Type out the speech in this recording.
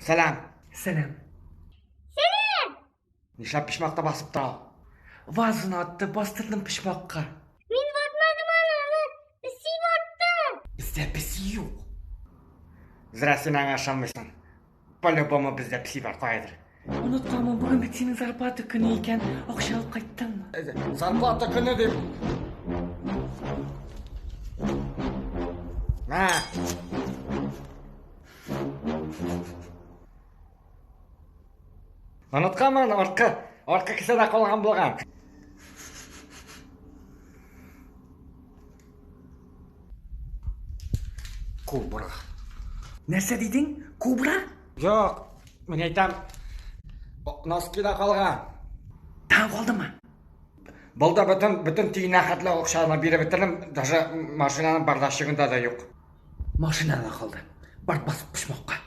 Сәлам. Сәлам. Нишләп почмакта басып тора? Вазаны атты, бастырдым почмакка. Мин ватмадым аны, аны песи ватты. Бездә песи юк. Зря син аңа ышанмыйсың. По-любому бездә песи бар каядыр. Онытканмын, бүген бит синең зарплата көне икән. Акча алып кайттыңмы? Зарплата көне дип. Мә. Онытканмын, арткы, арткы кесәдә калган булган. Кобра. Нәрсә дидең? Кобра? Юк, мин әйтәм, носкида калган. Тагын калдымы? Булды, бөтен, бөтен тиенә хәтле акчаны биреп бетердем, даже машинаның бардачогында да юк. Машинада калды. Бар басып почмакка.